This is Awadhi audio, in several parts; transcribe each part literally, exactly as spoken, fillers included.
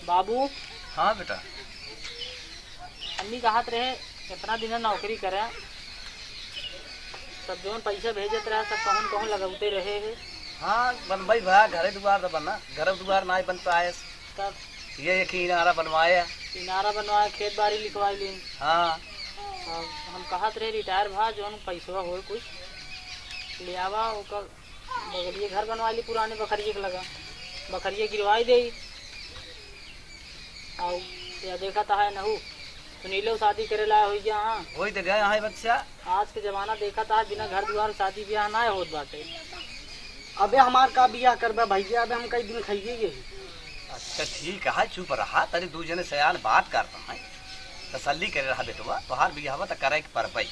बाबू। हाँ बेटा। अम्मी कहत रहे, इतना दिन नौकरी करे, सब जौन पैसा भेजत रहे, सब कहूँ न कहूँ लगौते रहे है। हाँ, बनबई भा, घरे दुआर तो बना, घर दुआर नाई बन पाए। तब ये एक इनारा बनवाए। इनारा बनवाए, खेत बाड़ी लिखवाई लीन। हाँ। अब हम कहत रहे, रिटायर भा, जौन पैसवा होए कुछ ले आवा, ओकर बगलिए घर बनवा ली पुराने बखरिए के लगा, बखरिए गिरवाई देई। आउ या देखत है नहू, सुनीलो शादी करे लाया होई गया। हाँ, होई तो गए हैं बच्चा। आज के जमाना देखत है, बिना घर दुआर शादी ब्याह ना होत बाटे। अबे हमार का बियाह करबा भैया, अबे हम कई दिन खाइए यही। अच्छा ठीक है, चुप रहा, तनी दू जने सयान बात करता है, तसल्ली करे रहा बेटवा, तोहार बियाहवा तो करे के परबई।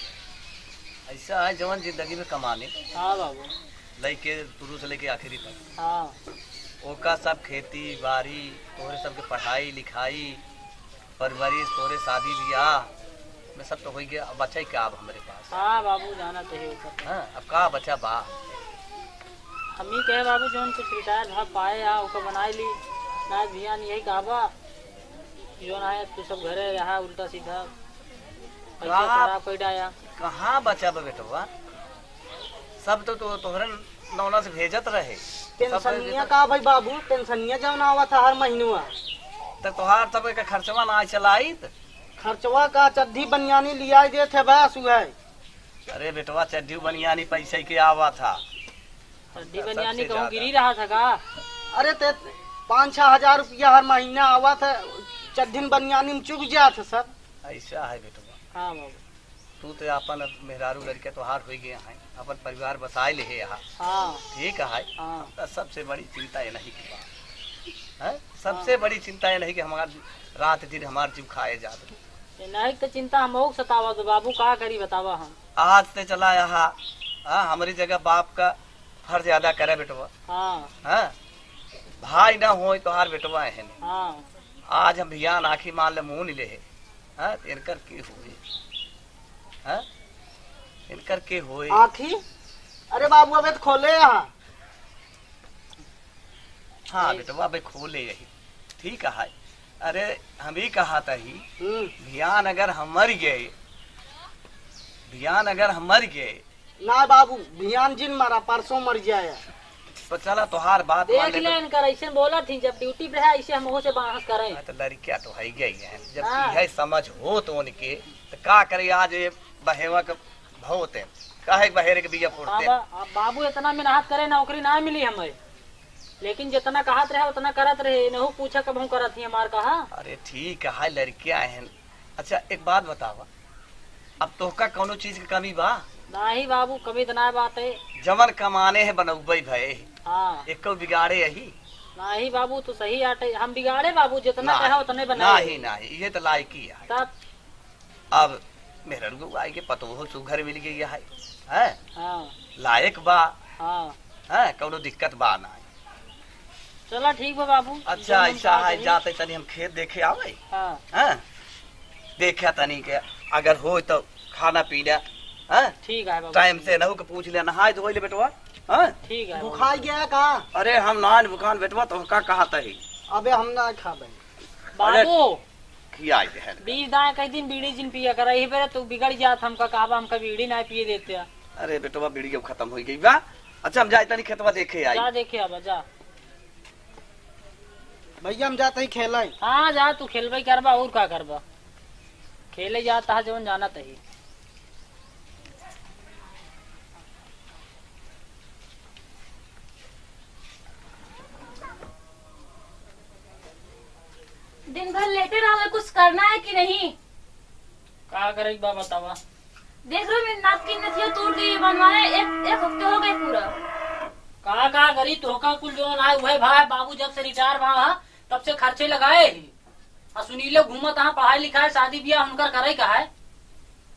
ऐसा है जवन जिंदगी में कमाने। हाँ बाबू। लइके शुरू से लेके आखिरी तक। हाँ। ओका सब खेती बाड़ी, तोहरे सबके पढ़ाई लिखाई, परवरिश, तोहरे शादी बियाह में सब तो होई गया। अब बचा ही का अब हमरे पास? हाँ बाबू, जाना तो है ओकर। हाँ, अब का बचा बा? हम ही कहे बाबू, जौन कुछ रिटायर भा पाए आ, ओका बनाए ली। ना ध्यान यही कहबा, जौन आए तू सब घरे रहा, उल्टा सीधा पैसा कहाँ, खराब कर डाया। कहाँ बचा बा बेटवा? सब तो, तो तोहरे नौना से भेजत रहे। सब पेंशनिया भेजत का भाई बाबू, पेंशनिया जौन आवत है हर महीनवा। तो तोहार सब एक खर्चवा ना चलाइत? खर्चवा का चड्ढी बनियानी लियाई देत है बस उहे। अरे बेटवा, चड्ढी बनियानी पैसे के आवा था। चड्ढी बनियानी सबसे कहूँ ज्यादा। गिरी रहा था का? अरे ते पाँच छह हजार रुपया हर महीना आवा था, चड्ढी बनियानी में चुक जात है सब। ऐसा है बेटवा। हाँ बाबू। तू तो अपन मेहरारू लड़के तोहार हो गए हैं, अपन परिवार बसाए ले है यहाँ। हाँ। ठीक है। हाँ। अब तो सबसे बड़ी चिंता ये नहीं की बात है, सबसे हाँ। बड़ी चिंता ये नहीं कि हमार रात दिन हमार जीव खाए जात। ये नहीं तो चिंता हम और सतावा तो बाबू का करी बतावा हम। आज ते चला यहाँ, हाँ, हमारी जगह बाप का फर्ज अदा करे बेटवा। हाँ। हाँ, भाई ना होई तोहार बेटवा है। हाँ। आज हम भियान आँखी मान ले मुँह नहीं ले है। हाँ, तो इनकर के होई? हाँ, इनकर के होई? आँखी? अरे बाबू, अबे तो खोले यहाँ। हाँ ए- बेटवा, अबे खोले यही। ठीक है। अरे, हम ही कहा था ही, हम्म। भियान अगर हम मर गए, भियान अगर हम मर गए, ना बाबू, भियान जिन मरा, परसों मर जाए। तो चला, तोहार बात मान देख ले ले। इनकर ऐसे बोला थी, जब ड्यूटी पे है, ऐसे हम ओहो से बहस करें। हाँ, तो लड़किया तो है गई है, जब हाँ। यह समझ हो तो उनके, तो का करे, आज ये बहेवा के भवते, काहे के बहेरे के बिया फोड़ते? अब, अब बाबू इतना मेहनत करे, नौकरी ना मिली हमें, लेकिन जितना कहत रहे, उतना करत रहे, इनहू पूछा कब हम करत ही हमार कहा। अरे ठीक है, लड़किया है। अच्छा, एक बात बतावा, अब तोहका कौनो चीज के कमी बा? नाही बाबू, कमी तो ना बात है। जवन कमाने है बनौबे भए। हाँ। एको बिगाड़े यही? नाही बाबू, तू सही आटे। हम बिगाड़े बाबू, जितना नाही, कहा उतने बनाए। नाही, नाही, ये तो लायकी है। तब? अब मेहररुआ आए के पतोहो सुघर मिल गई है, हैं? हाँ। लायक बा। हाँ। हैं? कौनो दिक्कत बा ना। चला ठीक बा बाबू, अच्छा, जौन हम ऐसा कहा है, करी। जाते तनी हम खेत देखे आवे। हाँ। हैं? देखा तनी के अगर होई तो खाना पीना, हैं? ठीक है बाबू। टाइम से नहू के पूछ ले, नहाए धोए ले बेटवा, हैं? ठीक है बाबू। बुखार गया का? अरे हम ना बुखार बेटवा, तो का कहा तही? अबे हम ना खाबे। अरे बाबू, खियाई दे है। बीस दाएं कई दिन बीड़ी जिन पिया कर, यही बेरा तू बिगड़ जात, हमका कहबा, हमका बीड़ी ना पिए देते। अरे बेटवा, बीड़ी अब खत्म हो गई बा। अच्छा, हम जाए तनी खेतवा देखे आई। जा देखे आबा, जा। भैया, हम जात ही खेलाई। हाँ, जा, तू खेलबे करबा, और का करबा? खेले जात हा, जवन जानत ही। दिन भर लेटे रहोगे, कुछ करना है कि नहीं? का करे के बा बतावा? देख रहे हो, मेरी नाक की नथिया टूट गई है, बनवाए एक, एक हफ्ते हो गए पूरा। का, का करी, तोहका कुल जौन आए, वह भाई बाबू जब से रिटायर भा हा, तब से खर्चे लगाए ही। आ सुनीले घूमत हा, पढ़ाई लिखाई, शादी ब्याह उनकर करे का है।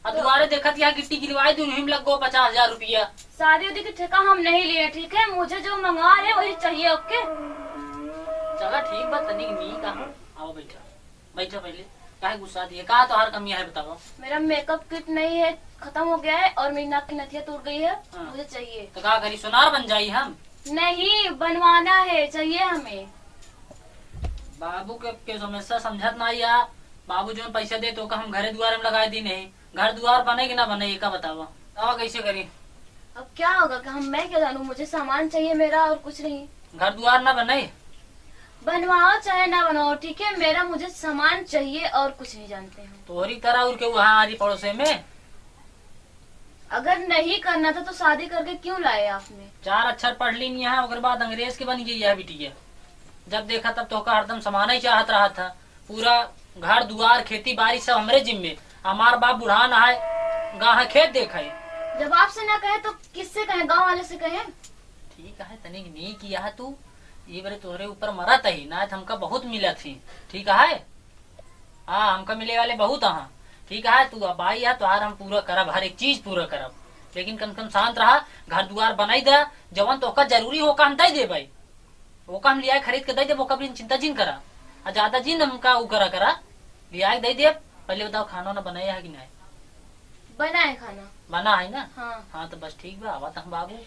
आ तो दुआरे देखत यहाँ गिट्टी गिरवाए दूँ, हिम लग गो पचास हजार रुपया। शादी उदी की ठेका हम नहीं लिए, ठीक है? मुझे जो मंगा रहे वही चाहिए, ओके? चला ठीक बा, तनिक नीक आ। आओ बैठा। बैठा पहले, काहे गुस्सा दिए? का तोहार कमी है बताओ? मेरा मेकअप किट नहीं है, खत्म हो गया है और मेरी नाक की नथिया टूट गई है, हाँ। मुझे चाहिए। तो का करी, सोनार बन जाई हम? नहीं, बनवाना है, चाहिए हमें। बाबू के, के समस्या समझत ना या। बाबू जौन पैसा देत ओका हम घरे दुआरे में लगाए दी नहीं। घर दुआर बने कि ना बने, एका बतावा। बतावा कैसे करी? अब क्या होगा कि हम, मैं क्या जानूं, मुझे सामान चाहिए मेरा और कुछ नहीं। घर दुआर ना बने? बनवाओ चाहे ना बनवाओ, ठीक है, मेरा, मुझे सामान चाहिए और कुछ नहीं जानते हैं। तोहरी तरह और केहू वहाँ आरी पड़ोसे में? अगर नहीं करना था तो शादी करके क्यों लाए आपने? चार अक्षर पढ़ ली नहीं है, ओकर बाद अंग्रेज के बन गई है बिटिया। जब देखा तब तोहका हरदम सामान ही चाहत रहा था। पूरा घर दुआर खेती बाड़ी सब हमरे जिम्मे। हमार बाप बुढ़ान है, गाँव है खेत देखे। जब आपसे ना कहे तो किससे कहें, गाँव वाले से कहें? ठीक है, तनिक नीक किया है तू, ये बरे तोहरे ऊपर मरत ही, ना तो हमका बहुत मिलत ही। ठीक है, हाँ, हमका मिले वाले बहुत हाँ। ठीक है, तू अब आई है, तोहार हम पूरा करब, हर एक चीज पूरा करब, लेकिन कम से कम शांत रहा, घर दुआर बनाई दे, जवन तोहका जरूरी हो, ओका हम दे देबै, ओका हम लियाए खरीद के दे देब, ओका भी चिंता जिन करा, आ ज्यादा जिन हमका उ करा करा, लियाए के दे देब। पहले बताओ, खाना वाना बनाया है कि नहीं? बना है खाना। बना है ना? हाँ। हाँ, तो बस ठीक बा, आवा तो हम बाबू,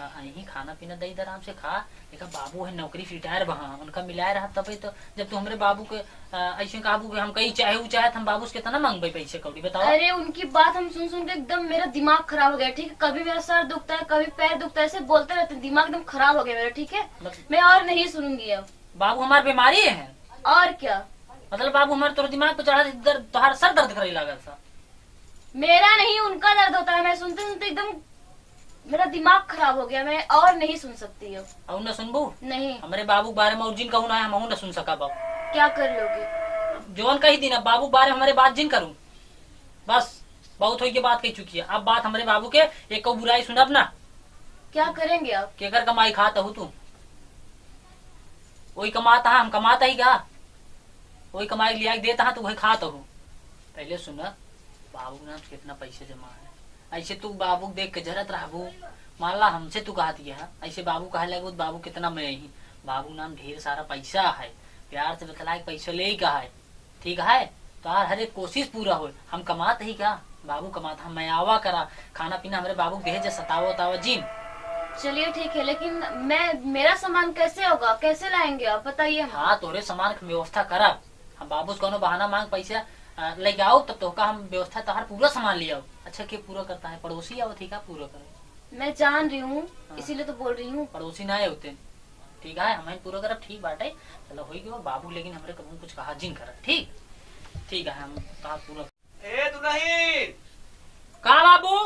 आ, यहीं खाना पीना दे दे, आराम से खा। देखा, बाबू है नौकरी से रिटायर बा, हाँ, उनका मिलाए रहा तबे तो। जब तू हमरे बाबू के, आ, ऐसे कहबू कि हम कहीं चाहे उ चाहे, तो हम बाबू से कितना मांगबे पैसे कौड़ी, बताओ। अरे, उनकी बात हम सुन सुन के एकदम मेरा दिमाग खराब हो गया, ठीक है? कभी मेरा सर दुखता है, कभी पैर दुखता है, ऐसे बोलते रहते हैं, दिमाग एकदम खराब हो गया मेरा, ठीक है? मत- मैं और नहीं सुनूंगी अब। बाबू हमार बीमारी है। और क्या? मतलब बाबू हमार तोर दिमाग पे चढ़ा दे, दर्द, तोहार सर दर्द करे लागल सा। मेरा नहीं, उनका दर्द होता है, मैं सुनते सुनते एकदम मेरा दिमाग खराब हो गया, मैं और नहीं सुन सकती अब। और न सुनबू? नहीं। हमरे बाबू के बारे में और जिन कहू ना, हमहू न सुन सकब अब। क्या कर लोगे? जौन कही दिन, अब बाबू के बारे में हमरे बात जिन करू। बस, बहुत होई के बात कह चुकी है। अब बात हमरे बाबू के, एक बुराई सुनब ना। क्या करेंगे आप? केकर कमाई खात हूँ तू? वही कमात हा, हम कमात ही का? वही कमाई लिया के देत हा, तू वही खात हो। पहले सुन, बाबू के नाम से कितना पैसा जमा है। ऐसे तू बाबू के देख के जरत रहबू। मान ला हमसे तू कहत गया, ऐसे बाबू कहे लगे, तो बाबू कितना में ही। बाबू के नाम ढेर सारा पैसा है, प्यार से बतला के पैसा ले ही कहा है। ठीक है, तोहार हर एक कोशिश पूरा होए। हम कमात ही का? बाबू कमात, हम मैं आवा करा, खाना पीना हमरे बाबू के भेज, सतावा उतावा जिन। चलिए ठीक है, लेकिन मैं, मेरा सामान कैसे होगा, कैसे लाएंगे आप, बताइए हमको। हाँ, तोरे सामान के व्यवस्था करब हम। बाबू से कोनो बहाना मांग पैसा, अ, लेके आओ, तब तोहका हम व्यवस्था तोहार पूरा सामान ले आओ। अच्छा, के पूरा करता है? पड़ोसी आओ, ठीक है, पूरा करे। मैं जान रही हूँ, हाँ। इसीलिए तो बोल रही हूँ। पड़ोसी ना आए होते, ठीक है, हम पूरा करब, ठीक बाटे। चलो, होई गयो बाबू, लेकिन हमरे कबहूँ कुछ कहा जिन करब, ठीक? ठीक है, हम कहा पूरा। ए दुलही! का बाबू?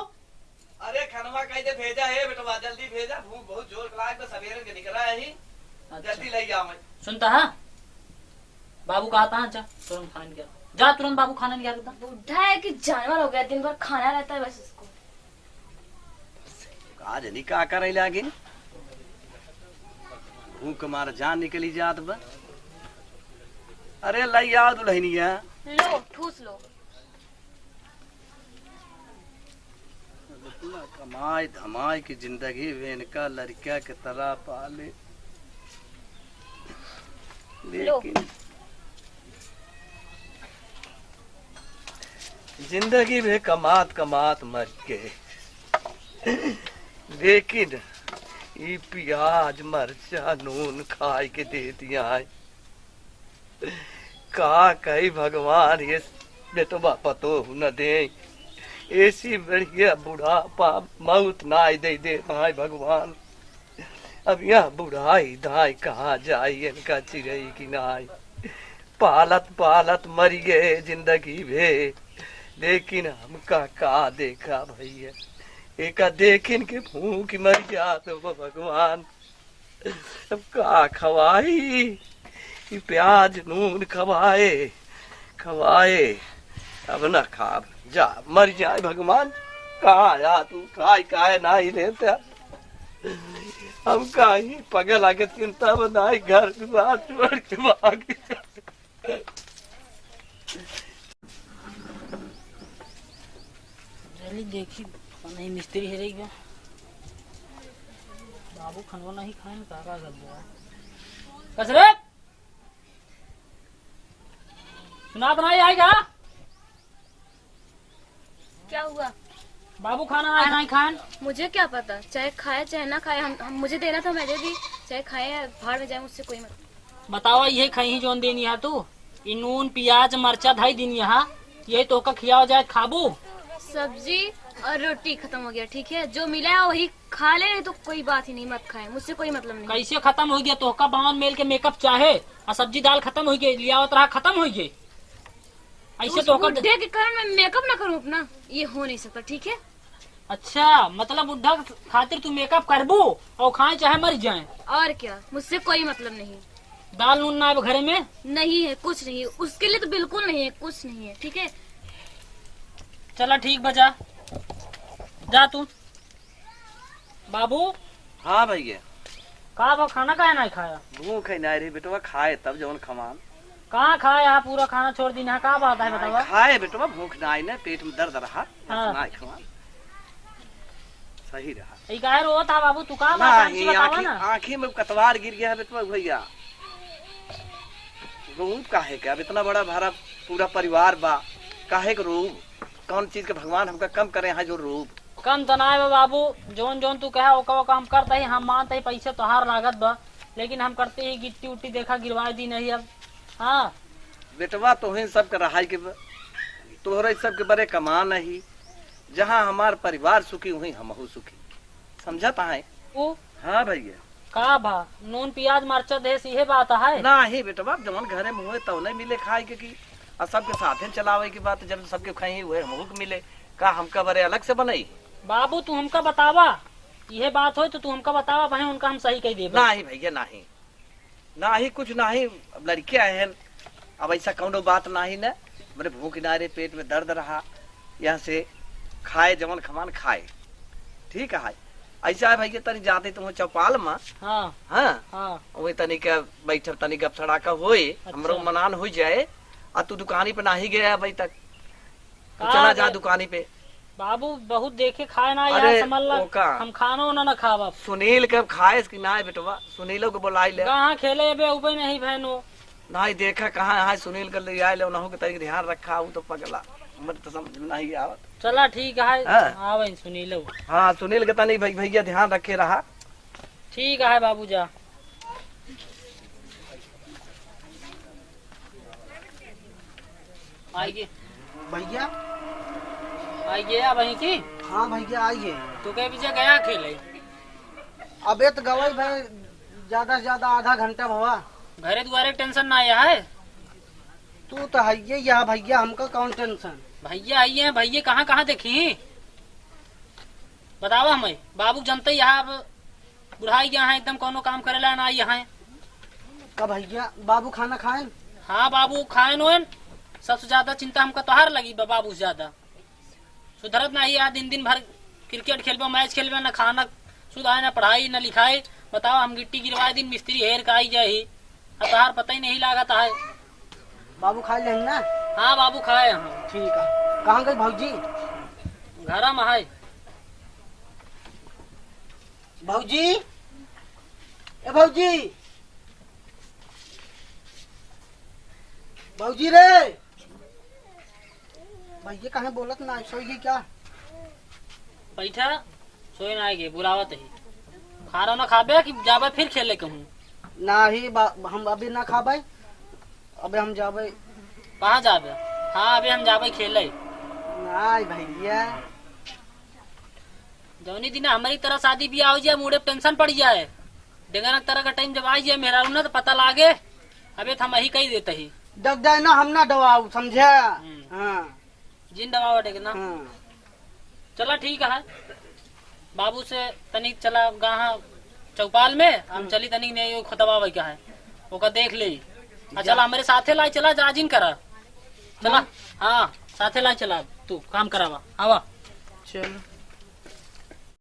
अरे, खनवा कह दे भेजा है बेटवा, जल्दी भेजा, भूख बहुत जोर लाग बा, सवेरे के निकला है ही। अच्छा। जल्दी ले आवे। सुनता है? बाबू कहता है, जा, तुरंत खाना निकाल। जा, तुरंत बाबू खाना निकाल देता। बुढ़ा है कि जानवर हो गया, दिन भर खाना रहता है बस इसको। का जनी का करे लागे, भूख मार जान निकली जात बा। अरे, लई आओ दुलहनिया। लो, ठूस लो। इतना कमाई धमाई की जिंदगी में इनका लड़का के तरह पाले। लो। लेकिन जिंदगी में कमात कमात मर गए, लेकिन ई प्याज मरचा नून खाए के दे दिया है। का कही भगवान, ये बेटवा पतोह न दे, ऐसी बढ़िया बुढ़ापा मौत ना दे दे भाई भगवान। अब यह बुढ़ाई दाई कहाँ जाई, इनका चिरई की नाई। पालत पालत मर गए जिंदगी भे, लेकिन हमका का देखा भैया, एका देखिन के भूख मर जात हो भगवान। अब का खवाई, ई प्याज नून खवाए, खवाए, अब ना खाब, जा मर जाए भगवान। कहाँ आया तू, खाए काहे नाही लेते? हम कहीं पगल आके चिंता बनाई, घर दुआर छोड़ के भाग। जल्दी देखी, कौन है मिस्त्री है रही बा। बाबू खनवा नहीं खाएन, का का कर दो। कसरत! सुनात नहीं आई का? क्या हुआ? बाबू खाना नहीं, नहीं खाएन। मुझे क्या पता, चाहे खाए चाहे ना खाए, हम, हम, मुझे देना था मैं दे दी, चाहे खाए या भाड़ में जाए, मुझसे कोई मतलब। बतावा, इहे खइही जौन दिन यहाँ तू? ई नून, पियाज, मरचा धई दिन यहाँ, यही तोहका खियावा जाए, खाबू? सब्जी और रोटी खत्म हो गया, ठीक है? जो मिला है वही खा ले, नहीं तो कोई बात ही नहीं, मत खाए, मुझसे कोई मतलब नहीं। कैसे खत्म हो गया? तोहका बावन मेल के मेकअप चाहे, और सब्जी दाल खत्म हो गई, लियावत रहा, खत्म हो गई। ऐसे उस तोहका बुढ़े के कारण मैं मेकअप ना करूँ अपना, ये हो नहीं सकता, ठीक है? अच्छा, मतलब बुढ़ा खातिर तू मेकअप करबू और खाए चाहे मर जाए? और क्या, मुझसे कोई मतलब नहीं। दाल नून ना अब घरे में? नहीं है, कुछ नहीं है, उसके लिए तो बिल्कुल नहीं है, कुछ नहीं है, ठीक है? चला ठीक बा, जा, जा तू। बाबू। हाँ भैया। का बा, खाना काहे नाहीं खाया? भूख है ना रे बेटवा, खाए तब जवन खवान। कहाँ खाए, यहाँ पूरा खाना छोड़ दीन है, का बात है नाहीं बतावा? खाए बेटवा, भूख नाहीं ना, पेट में दर्द रहा, हाँ। नाहीं खवान। सही रहा। ई काहे रोत हा बाबू, तू का बात, नाहीं, हमसे बतावा आँखी, ना। आँखी में कतवार गिर गया है बेटवा भैया। रोऊब काहे के? अब इतना बड़ा भरा पूरा परिवार बा, काहे के रोऊब? कौन चीज के भगवान हमका कम करे हैं जो रोऊब? कम तो नाहीं बा बाबू, जौन जौन तू कहा ओका ओका हम करते ही, हम मानते ही पैसे तोहार लागत बा, लेकिन हम करते ही गिट्टी उट्टी देखा गिरवाए दी नहीं अब। हाँ। बेटवा तोहरे सबके रहाई के बा, तोहरे सबके बरे कमा नहीं, जहाँ हमार परिवार सुखी वहीं हमहू सुखी, समझत है? ओ। हाँ भैया। का बा? नून पियाज मरचा देस, इहे बात है? नाहीं बेटवा, जवन घरे में हुए तवने मिले खाए के की, आ सबके साथे चलावे के बात, जब सबके खाई हुए हमहू के मिले, का हमका बरे अलग से बनई? बाबू तू हमका बतावा, इहे बात होई तो तू हमका बतावा, भाई उनका हम सही कही देबे। नाहीं भैया नाहीं, नाहीं कुछ नाहीं, अब लड़के आए हैं, अब ऐसा कौनो बात नाहीं न, मने भूख ना रे, पेट में दर्द रहा, यहाँ से खाए जवन खमान खाए, ठीक है। ऐसा है भैया, तनी जाते तुम चौपाल में। हाँ। हाँ। हाँ। वही तनी के बैठब, तनी गप सड़ाका होए, अच्छा। हमरो मनान हो जाए। आ तू दुकानी पे नाहीं गया अभी तक, तो का चला जा बे-, दुकानी पे। बाबू बहुत देखे खाए ना अरे, यार, समझ ला, ओका। हम खाना वाना ना खाब अब। सुनील के अब खाएस कि नाहीं बेटवा, सुनीलो के बुलाई ले। कहाँ खेले बे, उबे नहीं भैनो। नाहीं देखा कहाँ है सुनील के ले आए ले, उनहु के तरीके ध्यान रखा, उ तो पगला, हमरे तो समझ में नाहीं आवत। चला ठीक है, हाँ। आवे सुनीलो। हाँ, सुनील के तनी भई-, भैया ध्यान रखे रहा। ठीक है बाबू, जा। आइए। भैया। आइए, अब वहीं की? हाँ भैया, आइए। तू के पीछे गया खेले? अबे तो गवाई भाई, ज्यादा से ज्यादा आधा घंटा भवा। घरे दुआरे टेंशन ना आया है? तू तो है ये, यह भैया, हमका कौन टेंशन? भैया आई हैं, भैया कहाँ कहाँ देखी? बतावा हमें, बाबू जनते ही यहाँ अब बुढ़ाई गया है, एकदम कौनो काम करेला ना आई हैं। का भैया, बाबू खाना खाएन? हाँ बाबू खाएन ओएन, सबसे ज्यादा चिंता हमका तोहार लगी बा, बाबू से ज्यादा। सुधरत नाही यार, दिन दिन भर क्रिकेट खेलबा, मैच खेलबा, ना खाना सुधाए, ना पढ़ाई, ना लिखाई। बतावा, हम गिट्टी गिरवाए दिन मिस्त्री हेर के आई जाही, अब तोहार पता ही नहीं लागत है। बाबू खाए लेन ना? हाँ बाबू खाए हम। ठीक है, कहाँ गई भौजी? घरा में है। भौजी, ए भौजी, भौजी रे। भैया काहे बोलत ना, सोई गई क्या? बैठा, सोए ना आएगे, बुलावत ही। खाना ना खाबे कि जाबे फिर खेले कहूँ? नाही बा-, हम अभी ना खाबे, अबे हम जाबे। कहाँ जाबे? हाँ, अबे हम जाबे खेले। नाही भैया। जौनी दिन हमारी तरह शादी ब्याह हो जाए, मूड़े पेंशन पड़ जाए, डेंगरक तरह का टाइम जब आ जाए मेहरारू ना, तो पता लागे। अबे तो हम यही कही देते ही। डग जाए ना, हम ना डवाऊ, समझे? हम्म। हाँ। जिन डवावा डेग ना। हाँ। चला ठीक है, बाबू से तनिक चला गाहा चौपाल में, हम हम्म। चली तनिक नहीं वो खोतवा वही का है, ओका देख ले। आ जा। चला हमारे साथे लाई, चला जा जिन करा। चला। हम्म। हाँ, साथे लाई चला, तू काम करावा, आवा। चलो।